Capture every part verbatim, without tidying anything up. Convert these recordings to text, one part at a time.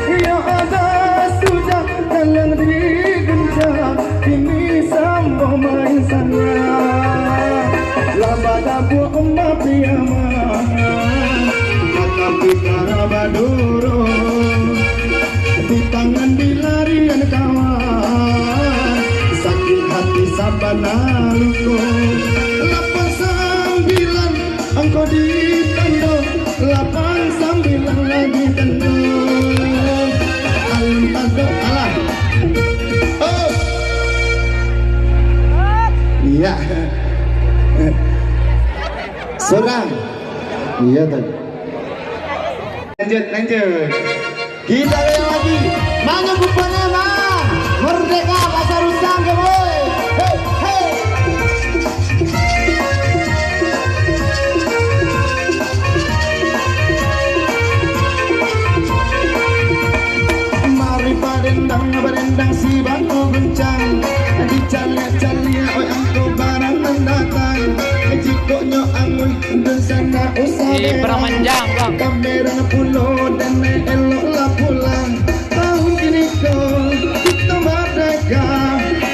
Iyo ada sudah dalam diguncang, kini sambo main sanga. Lah badabuak mafia mah, mata pitara badurung, di tangan dilarian kawan, sakik hati sabana luko. Lapan sambilan angko ditando, lapan sambilan lagi tando. Alun tando, alah. Oh. Iya. Surang. Iya, tadi. Lanjut, lanjut. Kita goyang lagi. Mano kupon, Bang? Merdeka Pasar Usang, boy. Hei, hei. Mari badendang, badendang si batu guncang. Dicaliak-caliak, oi, angko barang nan datang. Jikok nyo anguih, dunsanak usah berang. Ih, berang manjang, Bang. Kamera pulo, dan elok lah pulang. Tahun kini ko, kito merdeka.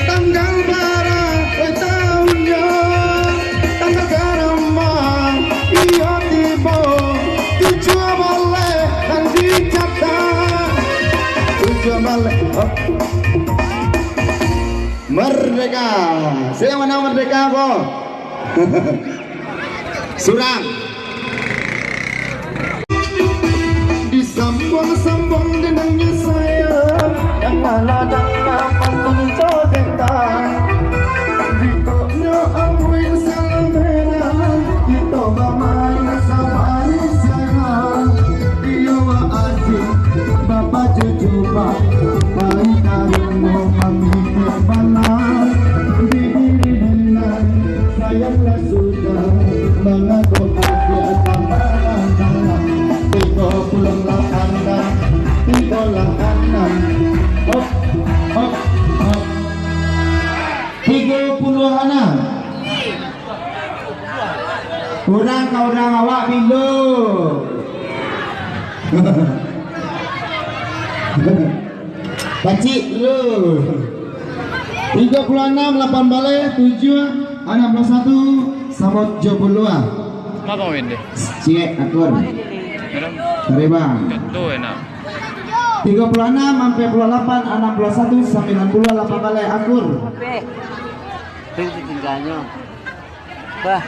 Tanggal bara, oi, tahunnyo? Tanggal karama, iyo tibo. Tujuah baleh, nan dicatat. Tujuah baleh. Oh. Merdeka. Sia nan manang merdeka ko? Surang. Disambuang-sambuang dendangnya sayang, yang malah dangka pantun codetang. Dikoknyo ambuin salamena, kito bamain sabari sayang. Iyo wa aji, bapa jujur, Pak. Pai taruih mo mamikir bana. Di diri denai, sayanglah sudah. Mangako adia tambah dalam. Tigo puluah lapan dah. Tigo lah anam. Hop, hop, hop. Tigo puluah anam. Urang ka urang awak bilo. Pacik lu. Tigo puluah anam, lapan baleh, tujuah, anam puluah satu, samo tujuah puluah. Ngapa main deh? Ciek, akur. Kenapa? Sorry, Bang. Jatuh enak. Tigo puluah anam, ampek puluah lapan, anam puluah satu, sambilan puluah, lapan baleh, akur. Itu tinggalnya. Bah.